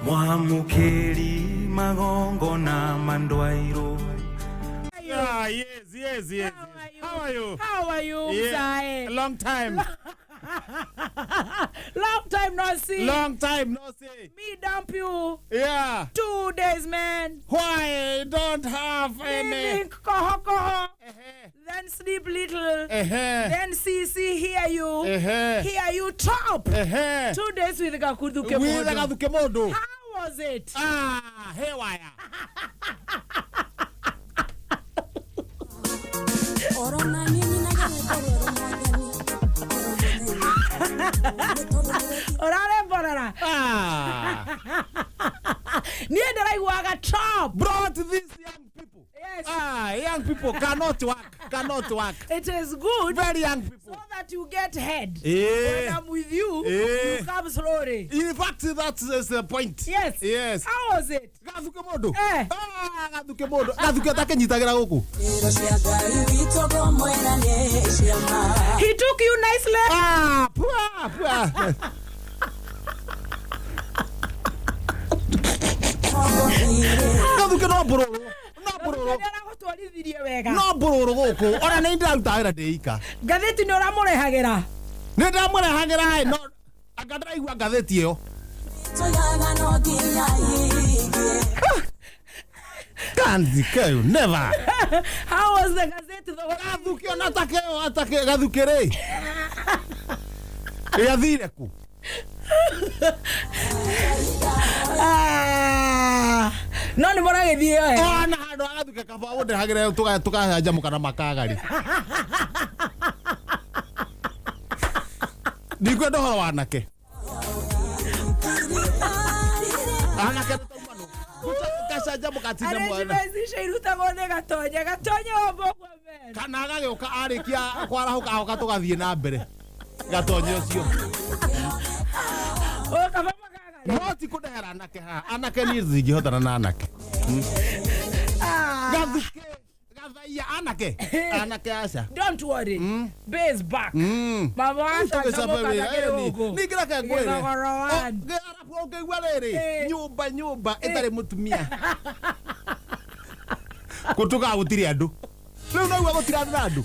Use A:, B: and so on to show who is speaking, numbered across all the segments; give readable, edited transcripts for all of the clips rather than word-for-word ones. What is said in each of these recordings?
A: Mwamũkĩri magongona mandwairwo.
B: Ah, yes, yes, yes.
C: How are you?
B: How are you?
C: How are you,
B: Yeah,
C: Mzae?
B: Long time.
C: Long time no see.
B: Long time no see.
C: Me dump you
B: Yeah.
C: 2 days, man.
B: Why don't have any?
C: Drink koho koho,
B: Ehe.
C: then sleep little,
B: Ehe.
C: then see see hear you,
B: Ehe.
C: hear you top.
B: Ehe.
C: 2 days with Gakuthuke
B: With
C: Modo.
B: Gathuke Modo.
C: How was it?
B: Ah, haywire.
D: Orona niĩ nyinaga rwĩmbo rwerũ mwathani oro mũthenya nĩ tondũ nĩwĩkĩte
C: Ũraremborera.
B: Ah.
C: Niĩ ndĩraiguaga top.
B: Brought these young people.
C: Yes.
B: Ah, young people cannot work. Cannot work.
C: It is good
B: Very young
C: so
B: people.
C: that you get head.
B: Eh.
C: When I'm with you,
B: Eh.
C: you come slowly.
B: In fact, that is the point.
C: Yes.
B: Yes.
C: How was it?
B: Gathuke Modo.
C: Eh.
B: Ah, Gathuke Modo. Gathuke ũtakĩnyitagĩra gũkũ.
D: ĩro cia Ngai witũ ngũmwĩra nĩ ciama
C: He took you nicely.
B: Ah, pua, pua. Gathuke no mbũrũrũ. No mbũrũrũ.
C: Nĩ aragũtwarithirie wega.
B: No mbũrũrũ gũkũ. Ona nĩ ndĩraruta wĩra ndĩ ika.
C: Ngathĩti nĩ ũramũrehagĩra.
B: Nĩ ndamũrehagĩra ĩ, no anga ndĩraigua ngathĩti ĩyo.
D: tũyaga no nginya igie
B: Can't you never.
C: How was the gazeti though?
B: Gathuke ona takeo atake gathuke rĩ. Gĩathire kũ?
C: Ah, no nĩ mũragĩthiĩ we.
B: Ona handũ ha gathuke kaba ũndehagĩre tũgacanjamũka na makagari. Ndikwenda ũhoro wa anake. Anake nĩ tauma nũ. Gacanjamũka tinde mwana.
C: Arrangement icio irutagwo nĩ Gatonye. Gatonye wa Mbogua man.
B: Kana agagĩũka arĩkia kwarahũka agoka tũgathiĩ na mbere. Gatonye ũcio.
C: Ũyũ kaba makagari.
B: No ti kũndehera anake haha. Anake niĩ ndingĩhotana na anake.
C: Ah.
B: Gathuke gathaia anake. Anake aca.
C: Don't worry. Base back. Mama wacanjamũka na kĩrũngũ.
B: Ningĩ reke ngwĩre.
C: Gĩthogoro one.
B: Arabu ũngĩigua rĩrĩ
C: Eh.
B: nyũmba nyũmba ĩtarĩ mũtumia kũtũgaa gũtirĩ andũ rĩu naigua gũtirĩ andũ na andũ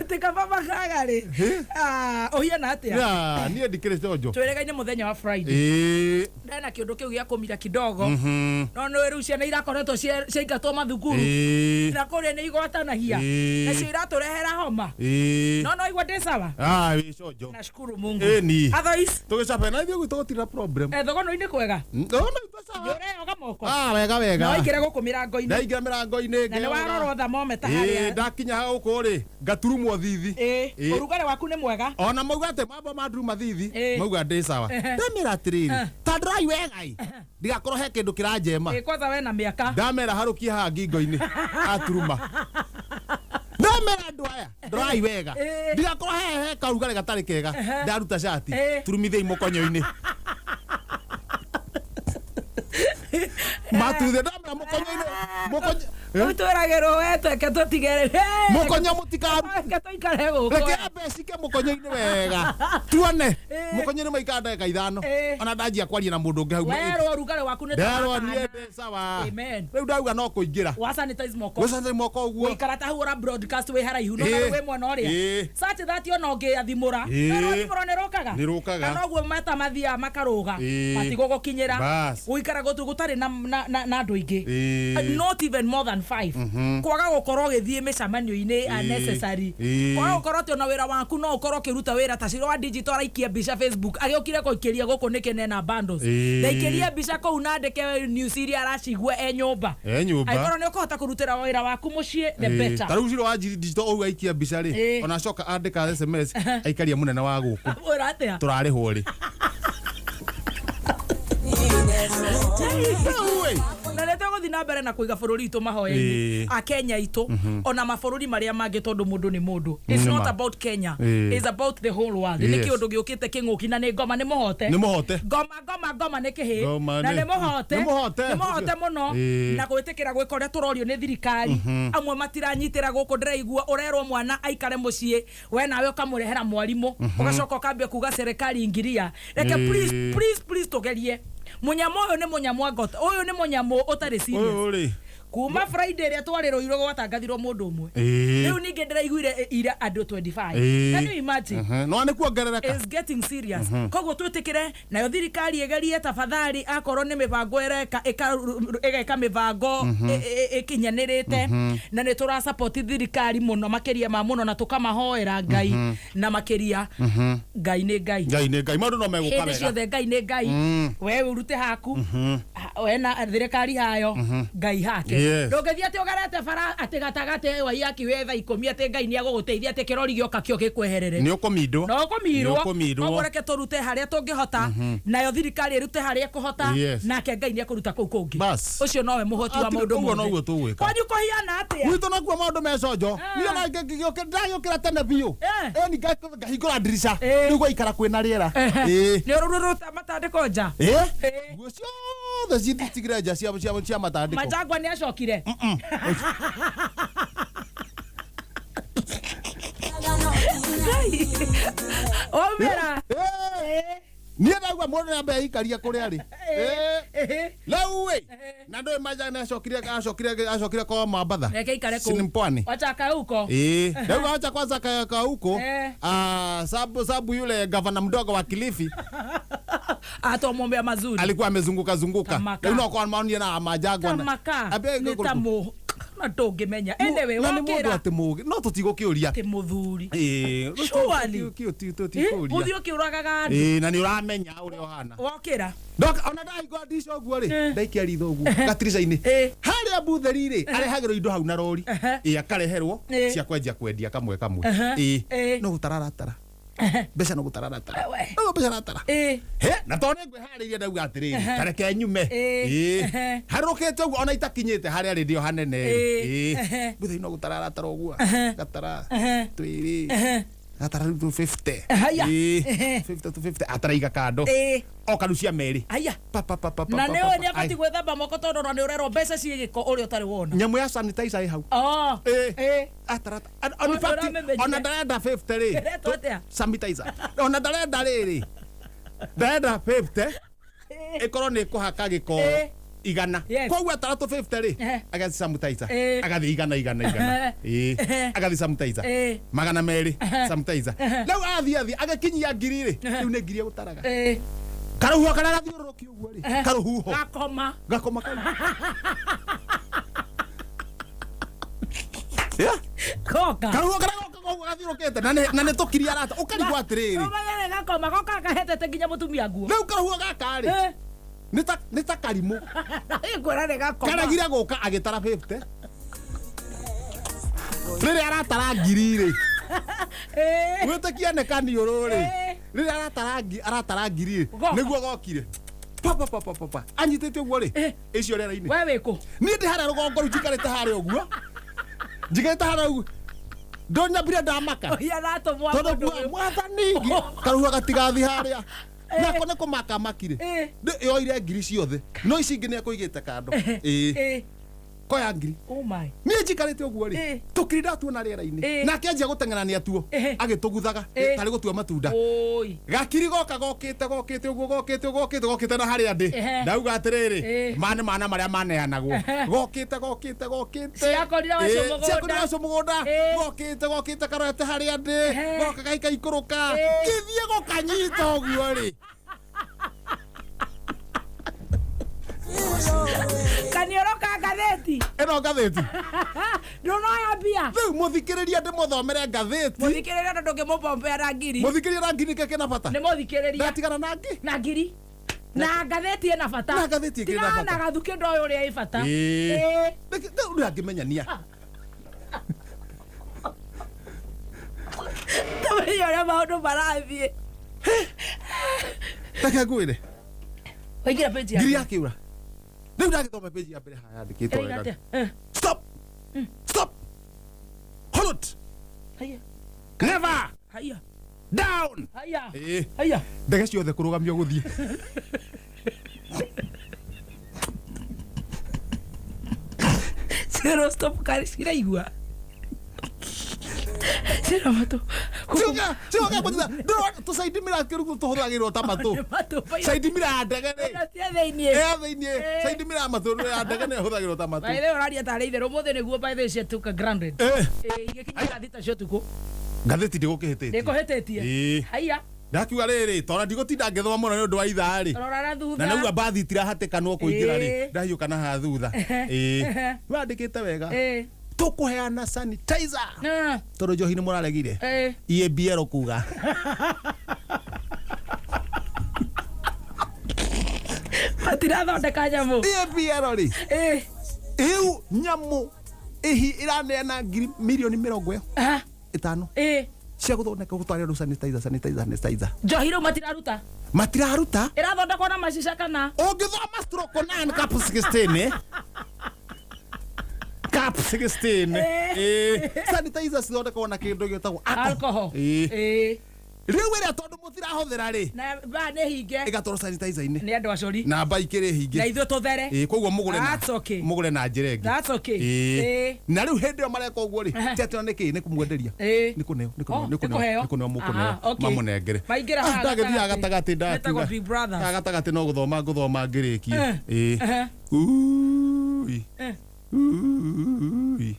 C: Ti kaba makagari. Ah, ũhiana atĩa?
B: Ya, niĩ ndikĩrĩ conjo
C: Twĩrĩgaine mũthenya wa Friday.
B: Ĩĩ.
C: Ndena kĩũndũ kĩu gĩa kũmira kidogo. No nĩ rĩu ciana irakoretwo ciaingatwo mathukuru.
B: Ĩĩ.
C: Na kũrĩa nĩ igwatanagia.
B: Ĩĩ.
C: Nacio iratũrehera homa.
B: Ĩĩ.
C: No no igua ndĩ sawa.
B: Ah, wĩ conjo
C: Nashukuru Mungu.
B: Ĩni.
C: Otherwise,
B: tũgĩcabe na ithuĩ gwitũ gũtirĩ na problem
C: thogono-inĩ kwega.
B: Ona itũ sawa.
C: Nĩũreyoga moko.
B: Ah, wega wega
C: Na waingĩra gũkũ mĩrango-inĩ.
B: Ndaingĩra mĩrango-inĩ
C: Na nĩ
B: ngeyoga.
C: warora thermometer
B: Ĩĩ,
C: harĩa.
B: ndakinya gũkũ rĩ ngaturumwo thithi
C: Ĩĩ,
B: Ĩĩ.
C: ũrugarĩ waku nĩ mwega.
B: Ona mauga atä mambo manduruma thithi
C: Ĩĩ.
B: mauga ndä sawa.
C: Ehe.
B: Ndamera atä ta ndrai wega i ndigakorwo he kä ndå kä ranjema.
C: Ĩĩ, kwanza we na mĩaka.
B: Ndamera harå haha ngingo-inä aturuma ndamera andå aya ndrai wega
C: Ĩĩ.
B: ndigakorwo he karugarä gatarä kega ndaruta cati
C: Ĩĩ.
B: turumithia må konyo-inä matuthia ndamera må konyo-inä mũkonyo
C: Rĩu twĩragĩrwo we tweke tũtigere.
B: Mũkonyo mũtikaru
C: Reke tũikare gũkũ.
B: Reke ambe cike mũkonyo-inĩ wega tuone.
C: Ĩĩ.
B: Mũkonyo-inĩ maikara ndagĩka 5.
C: Ĩĩ.
B: Ona ndanjia kwaria na mũndũ ũngĩ hau.
C: Werwo ũrugarĩ waku nĩ ta
B: Nderwo
C: wa kana.
B: niĩ ndĩ sawa.
C: Amen.
B: Rĩu ndauga no kũingĩra.
C: Wa sanitize moko.
B: Gwĩcanĩria moko ũguo.
C: Gũikara ta hau ũra broadcast wĩ haraihu no
B: Ĩĩ.
C: wĩ mwena ũrĩa
B: Ĩĩ.
C: such that ona ũngĩathimũra
B: Ĩĩ.
C: no thimũro nĩ rũkaga.
B: Nĩ rũkaga.
C: Na noguo mata mathiaga makarũga.
B: Ĩĩ.
C: Matigũgũkinyĩra.
B: Bas.
C: Gũikara gũtũ gũtarĩ na andũ aingĩ.
B: Ĩĩ.
C: Not even more than five. Kwaga gũkorwo ũgĩthiĩ mĩcemanio-inĩ unnecessary.
B: Ĩĩ.
C: Kwaga gũkorwo atĩ ona wĩra waku no ũkorwo ũkĩruta wĩra ta Ciro wa digital araikia mbica Facebook agĩũkire kũikĩria gũkũ nĩkĩ nena bundles.
B: Ĩĩ.
C: Ndaikĩrie mbica kũu na andĩke news iria aracigua e nyũmba.
B: E nyũmba.
C: Angĩkorwo nĩ ũkũhota kũrutĩra wĩra waku mũciĩ, the better.
B: Ta rĩu Ciro wa digital ũguo aikia mbica rĩ
C: Ĩĩ.
B: ona acoka andĩka SMS aikaria mũnene wa gũkũ.
C: Wĩra atĩa?
B: Tũrarĩhwo rĩ? Rĩu ĩ.
C: Na nä tågåthiä na mbere na kå iga bå rå ri witå mahoya-inä
B: Ĩĩ.
C: akenya itå ona mabå marĩa mangĩ tondå må ndå nĩ må ndå. It's
B: Nĩ
C: not
B: ma.
C: about Kenya.
B: Ĩĩ.
C: It's about the whole world. Nä
B: Yes.
C: kä å ndå gä å kä te kä ngå ki na nä ngoma nä må hote.
B: Nĩ mũhote.
C: Ngoma ngoma ngoma nä kä hä
B: Ngoma
C: na
B: nĩ-
C: nä må hote.
B: nĩ mũhote.
C: Nä må hote må no.
B: Ĩĩ.
C: Na gwä tä kä ra gwä ka å rä a tå rorio nä thirikari amwe matiranyitä ra gå kå ndäraigua å rerwo mwana aikare må ciä we nawe å kamå rehera mwarimå å gacoka å kambia kuga serikali ingiria reke.
B: Ĩĩ.
C: Please, please, please tå gerie. Mũnyamũ ũyũ nĩ mũnyamũ angota, ũyũ nĩ mũnyamũ ũtarĩ serious.
B: Ũyũ rĩ.
C: Kuma Friday ĩrĩa twarĩ Rũirũ gwatangathirwo mũndũ ũmwe. Rĩu ningĩ ndĩraiguire ira andũ 25. Can you imagine?
B: No nĩ kuongerereka.
C: Is getting serious. Koguo twĩtĩkĩre nayo thirikari ĩgerie tafadhali, akorwo nĩ mĩbango ĩreka ĩgeka mĩbango ĩkinyanĩrĩte, na nĩ tũra support thirikari mũno makĩria ma mũno, na tũkamahoera Ngai na makĩria. Ngai nĩ Ngai.
B: Ngai nĩ Ngai, maũndũ no megũka
C: Hĩndĩ
B: wega.
C: ciothe Ngai nĩ Ngai. We ũrute haku, we na thirikari hayo, Ngai hake. Ndũngĩthiĩ atĩ ũgerete bara atĩ gatagatĩ Waiyaki wĩ thaa 10 atĩ Ngai nĩ agũgũteithia atĩ kĩrori gĩoka kĩo gĩkweherere.
B: Nĩ ũkũmindwo.
C: No ũkũmirwo.
B: Nĩ ũkũmirwo.
C: Koguo reke tũrute harĩa tũngĩhota, nayo thirikari ĩrute harĩa ĩkũhota, nake Ngai nĩ ekũruta kũu kũngĩ.
B: Bas.
C: Ũcio nowe mũhoti wa
B: Atĩ
C: maũndũ
B: ũguo
C: mothe.
B: noguo tũgwĩka.
C: Kwanyu kũhiana atĩa?
B: Gwitũ nakuo maũndũ meconjo. Niĩ ona ndagĩũkĩra tene biũ. Ĩni ngahingũra ndirica. Rĩu gwaikara kwĩna rĩera.
C: Nĩ ũrũrũta matandĩko nja?
B: Nguo ciothe citigire nja cia matandĩko.
C: Majangwa nĩ acokire. Ngai. Waumĩra.
B: Niĩ ndaigua mũndũ nĩ ambe aikaria kũrĩa arĩ. Rĩu ĩ na ndũĩ maja nĩ acokire kwa Mambatha.
C: Reke ikare
B: Si ni
C: kũu.
B: mpwani.
C: Wacha akae huko.
B: Rĩu acha kwanza ka huko. Sabu yule gavana mdogo wa Kilifi
C: Atomwombea mazuri.
B: alikuwa amezunguka zunguka.
C: Tamaka.
B: Rĩu no kwa maonire na Majagwa.
C: Tamaka.
B: Ambia
C: Nĩ ta mũ na ndũngĩmenya. Anyway,
B: na nĩ mũndũ
C: wakĩra
B: atĩ mũgĩ no tũtigũkĩũria.
C: atĩ mũthuri. Surely.
B: Tũtikũria.
C: Ũthiĩ ũkĩũragaga andũ.
B: Na nĩ ũramenya ũrĩa ũhana.
C: Wokĩra.
B: Ndoka ona ndahingũra ndica ũguo rĩ, ndaikia ritho ũguo gatirica-inĩ. Harĩa butheri rĩ, arehagĩrwo indo hau na rori. Akareherwo cia kwenjia kwendia kamwe kamwe. No gũtararatara. Mbeca no gũtararatara.
C: We.
B: No mbeca ratara. He, na tondũ nĩ ngwĩharĩirie ndauga atĩrĩrĩ, ta reke nyume. Harũkĩte ũguo ona itakinyĩte harĩa rĩ ndĩo hanene rĩ. Butheri no gũtararatara ũguo. Gatara twĩrĩ. Gatara rĩu 250.
C: Haya.
B: 50 250 ataraiga kando. Oka rĩu cia merĩ.
C: Aya.
B: Pa, pa, pa, pa, pa,
C: Na
B: pa,
C: nĩ
B: pa,
C: ũĩ
B: pa.
C: nĩ abatiĩ gwĩthamba moko tondũ ona nĩ ũrerwo mbeca ciĩ gĩko ũrĩa ũtarĩ wona.
B: Nyamũ ya sanitizer ĩ hau. Atarata. In fact,
C: Ũramĩmenyire.
B: ona ndarenda 50 rĩ.
C: Ĩretwo atĩa?
B: Sanitizer. Ona ndarenda rĩrĩ. Ndarenda 50 ĩkorwo nĩ ĩkũhaka gĩko igana. Koguo ataratũ 50 rĩ, agathiĩ sanitizer. Agathiĩ igana igana igana. Agathiĩ sanitizer. 200 sanitizer. Rĩu athiĩ agĩkinyia ngiri rĩ, rĩu nĩ ngiri egũtaraga. Karũhuho karĩa gathiũrũrũkia ũguo rĩ, karũhuho.
C: Gakoma.
B: Gakoma kau. Yeah.
C: Goka.
B: Karũhuho karĩa goka koguo gathiũrũkĩte na nĩ tũkiri arata ũkarigwo atĩrĩrĩ.
C: Ũmenyere gakoma goka kahetete nginya mũtumia nguo.
B: Rĩu karũhuho gaka rĩ, nĩ ta karimũ.
C: Ngwĩra nĩ gakoma.
B: Karegire gũka agĩtara 50. Rĩrĩa aratara ngiri rĩ, wĩtĩkie nĩ kaniũrũ rĩ, rĩrĩa aratara ngiri rĩ,
C: Goka.
B: nĩguo gokire. Pa pa pa pa pa pa. Anyitĩte ũguo rĩ, ĩcio rĩera-inĩ.
C: We wĩkũ?
B: Niĩ ndĩ harĩa rũgongo rĩu njikarĩte harĩa ũguo. Njikarĩte harĩa ũguo. Ndonyambire ndamaka.
C: Ũyũ aratũmwo
B: Tondũ
C: mũndũ ũyũ.
B: mwathani karũhuho gatigathi harĩa. Nako nĩ kũmaka makire. Yoire ngiri ciothe. No ici ingĩ nĩ ekũigĩte kando. Koya ngiri.
C: Oh my.
B: Niĩ njikarĩte ũguo rĩ, tũkiri ndatuona rĩera-inĩ. Nake anjia gũteng'erania tuo, agĩtũguthaga tarĩ gũtua matunda.
C: Oi.
B: Gakiri goka gokĩte gokĩte ũguo gokĩte gokĩte gokĩte na harĩa ndĩ. Ndauga atĩrĩrĩ, ma nĩ mana marĩa maneanagwo. Gokĩte gokĩte gokĩte.
C: Ciakorire wacio mũgũnda.
B: Ciakorire wacio mũgũnda. Gokĩte gokĩte karorete harĩa ndĩ. Goka gaikaikũrũka. Gĩthiĩ gũkanyita ũguo rĩ.
C: Kanioro ka ngathĩti.
B: Ĩno ngathĩti.
C: Ndũnoya mbia.
B: Rĩu mũthikĩrĩria ndĩmũthomere ngathĩti.
C: Mũthikĩrĩria na ndũngĩmũpombea na ngiri.
B: Mũthikĩrĩria na ngiri nĩkĩo kĩna bata.
C: Nĩ mũthikĩrĩria.
B: Ndatigana na ngiri.
C: Na ngiri. Na ngathĩti ĩna bata.
B: Na ngathĩti ĩkĩrĩ na
C: Tigana
B: bata.
C: na gathukĩ ndoĩ ũrĩa ĩ bata.
B: Rĩu ndangĩmenyania.
C: Tũmenye ũrĩa maũndũ marathiĩ.
B: Reke ngwĩre.
C: Waingĩra page ya
B: Ngiri yakĩũra. Rĩu ndagĩthoma page ya mbere haha yandĩkĩtwo
C: Ĩroiga
B: wega.
C: atĩa?
B: Stop. Stop. Hold.
C: Haya.
B: Never.
C: Haya.
B: Down.
C: Haya. Haya.
B: Ndege ciothe kũrũgamio gũthiĩ.
C: Zero stop kari ciraigua. Cina matũ.
B: Cioka kũnjĩra, ndĩrona tũcaidimira kĩrugũ tũhũthagĩrwo ta matũ. Caidimira ya ndege rĩ.
C: Ĩno cia thĩiniĩ.
B: Ĩ thĩiniĩ. Caidimira ya matũ ya ndege nĩ ĩhũthagĩrwo ta matũ.
C: By the way, ũraria tarĩ itherũ ũmũthĩ nĩguo by the way ciatuĩka grounded. Igĩkinya thaa 6 cia ũtukũ.
B: Ngathĩti ndĩgũkĩhĩtĩtie.
C: Ndĩkũhĩtĩtie. Haiya.
B: Ndakiuga rĩrĩ, tondũ ndigũtinda ngĩthoma mũno nĩ ũndũ wa ithaa rĩ.
C: Rora na thutha.
B: Na nauga mbathi itirahatĩkanwo kũingĩra rĩ, ndahiũka na haha thutha. Wandĩkĩte wega. Tũkũheana sanitizer. Tondũ njohi nĩ mũraregire. EABL kuga.
C: Matirathondeka nyamũ.
B: EABL rĩ. Ĩu nyamũ ĩhi ĩraneana ngiri mirioni 50. Cia gũthondeka gũtwarĩra andũ sanitizer sanitizer sanitizer.
C: Njohi rĩu matiraruta.
B: Matiraruta.
C: Ĩrathondekwo na macica kana?
B: Ũngĩthoma stroke 9 cup 16. Cup 16. Sanitizer cithondekagwo na kĩndũ gĩtagwo
C: alcohol.
B: Rĩu ĩrĩa tondũ mũtirahũthĩra rĩ.
C: Na ba nĩ hinge.
B: Ĩgatwarwo sanitizer-inĩ.
C: Nĩ andũ acori.
B: Na mba ikĩrĩ hinge.
C: Na ithuĩ tũthere.
B: Koguo mũgũre na.
C: That's okay.
B: Mũgũre na njĩra ĩngĩ.
C: That's okay.
B: Na rĩu hĩndĩ ĩyo mareka ũguo rĩ, ti atĩ nĩ kĩ, nĩ kũmwenderia. Nĩ kũneo, nĩ kũneo, nĩ kũneo, nĩ kũneo mũkũneo, mamũnengere.
C: Maingĩra haha
B: Ndagĩthiaga gatagatĩ
C: ndakiuga. Big Brothers.
B: Haha gatagatĩ no gũthoma ngũthoma ngĩrĩkie. Ui. Ui.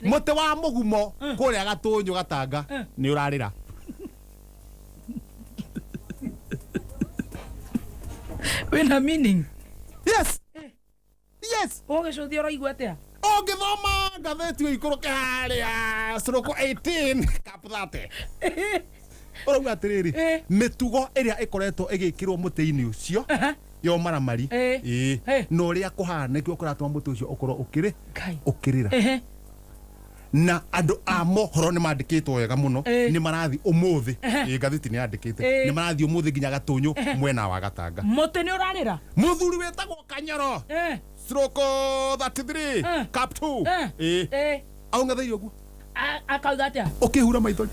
B: Mũtĩ wa mũgumo kũrĩa Gatũnyũ Gatanga nĩ ũrarĩra.
C: Wĩna meaning.
B: Yes. Yes.
C: Ũgĩcũthia ũraigua atĩa?
B: Ũngĩthoma ngathĩti ũikũrũke harĩa stroke 18 cup 30. Ũrauga atĩrĩrĩ, mĩtugo ĩrĩa ĩkoretwo ĩgĩkĩrwo mũtĩ-inĩ ũcio yo maramari na ũrĩa kũhana nĩkĩo kũratũma mũtĩ ũcio ũkorwo ũkĩrĩ ũkĩrĩra. Na andũ a mohoro nĩ mandĩkĩtwo wega mũno, nĩ marathiĩ ũmũthĩ, ngathĩti nĩ yandĩkĩte, nĩ marathiĩ ũmũthĩ nginya Gatũnyũ mwena wa Gatanga.
C: Mũtĩ nĩ ũrarĩra?
B: Mũthuri wĩtagwo Kanyoro stroke 33 cup 2. Aung'athĩirio ũguo.
C: Akauga atĩa?
B: Ũkĩhura maithori.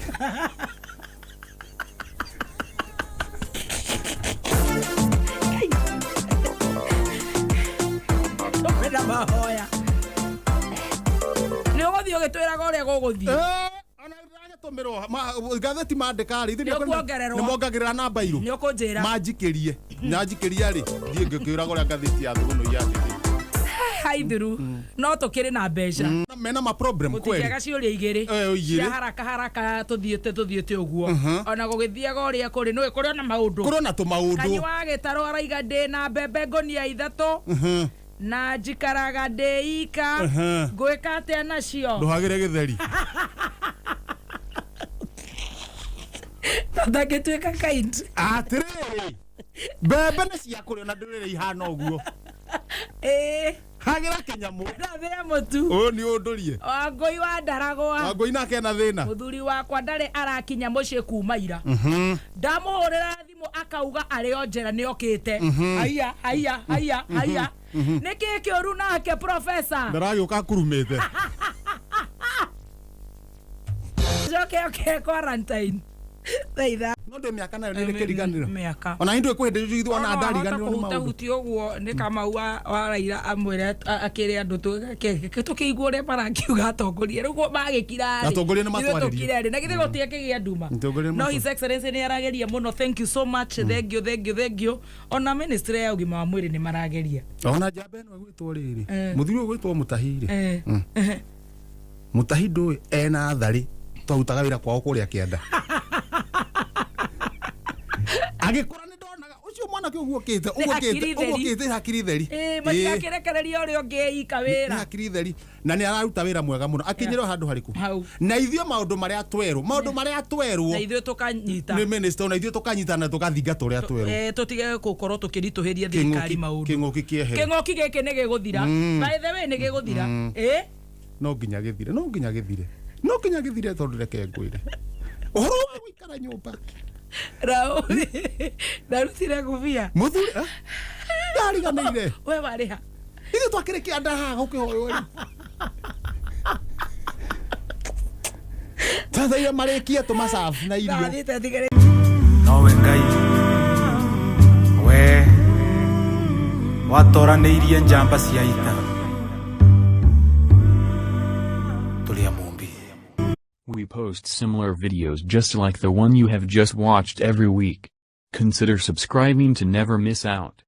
C: Tũkwenda mahoya. Nĩ ũgũthiĩ ũgĩtwĩraga ũrĩa gũgũthiĩ.
B: Ona ndĩragĩtũmĩrwo ngathĩti mandĩka rĩ, ithuĩ
C: Nĩ
B: nĩmongagĩrĩra namba irũ.
C: Nĩ ũkũnjĩra.
B: Manjikĩrie. Nyanjikĩria rĩ, thiĩ ngĩkwĩraga ũrĩa ngathĩti ya Thũgũnũ yandĩkĩte.
C: Haithiru no tũkĩrĩ na mbeca.
B: Mena ma problem kweli.
C: Gũtikĩaga ciũria igĩrĩ. Cia haraka haraka tũthiĩte ũguo. Ona gũgĩthiaga ũrĩa kũrĩ nĩũĩ kũrĩ ona maũndũ.
B: Kũrĩ ona tũmaũndũ.
C: Kanyi wa Gĩtarũ araiga ndĩ na mbembe ngũnia 3. Na njikaraga ndĩ ika. Ngwĩka atĩa nacio?
B: Ndũhagĩre gĩtheri.
C: Tũtangĩtuĩka kind.
B: Atĩrĩrĩ. Mbembe nĩ cia kũrĩa na ndũrĩrĩ ihana ũguo. Hagĩra kĩnyamũ.
C: Rathĩa mũtu.
B: Ũyũ nĩ ũndũrie.
C: Wangũi wa Ndaragwa.
B: Wangũi nake ena thĩna.
C: Mũthuri wakwa ndarĩ arakinya mũciĩ kuma ira. Ndamũhũrĩra thimũ akauga arĩ o njĩra nĩ okĩte. Haiya haiya haiya haiya. Nĩkĩ kĩũru nake professor?
B: Ndaragĩũka akurumĩte.
C: Coke oke quarantine. Thaitha.
B: No ndĩ mĩaka nayo nĩ kĩriganĩro.
C: Mĩaka.
B: Ona indũ kwĩhĩndĩ ithuĩ ona ndariganĩrwo nĩ maũndũ.
C: Kũhutahutia ũguo nĩ Kamau wa Raila amwĩre akĩre andũ tũkĩigua ũrĩa marakiuga atongoria rĩu magĩkira rĩ.
B: Atongoria nĩ matwarĩrie.
C: Tũkire rĩ na githĩ gũtiakĩgĩa nduma. No His Excellency nĩ arageria mũno, thank you so much, thank you, thank you, thank you. Ona ministry ya ũgima wa mwĩrĩ nĩ marageria.
B: Ona njamba ĩno ĩgwĩtwo rĩrĩ. Mũthuri ũyũ ũgwĩtwo Mũtahi rĩ. Mũtahi ndũĩ ena tharĩ twarutaga wĩra kwao kũrĩa kĩanda. Agĩkũra nĩ ndonaga ũcio mwanake ũguo okĩte ũguo okĩte hakiri theri.
C: Matigakĩrekereria ũrĩa ũngĩ eika wĩra.
B: Nĩ hakiri theri na nĩ araruta wĩra mwega mũno akinyĩrwo handũ harĩkũ. Na ithuĩ maũndũ marĩa twerwo
C: na ithuĩ tũkanyita
B: nĩ minister, na ithuĩ tũkanyita na tũkathingata ũrĩa twerwo.
C: Tũtige gũkorwo tũkĩritũhĩria thirikari maũndũ.
B: Kĩng'ũki kĩehere.
C: Kĩng'ũki gĩkĩ nĩ gĩgũthira. By the way nĩ gĩgũthira.
B: No nginya gĩthire, no nginya gĩthire. No nginya gĩthire tondũ reke ngwĩre. Ũhoro wa gũikara nyũmba.
C: Rau ndarutire ngũbia.
B: Mũthuri ndariganĩire.
C: We warĩha.
B: Ithuĩ twakĩrĩ kĩanda haha gũkĩhoywo rĩ. Sasa iria marĩkie tũmacabu na irio.
C: Ndathiĩte ndigere.
A: Nowe Ngai we watoranĩirie njamba cia ita tũrĩ a Mũmbi.
E: We post similar videos just like the one you have just watched every week. Consider subscribing to never miss out.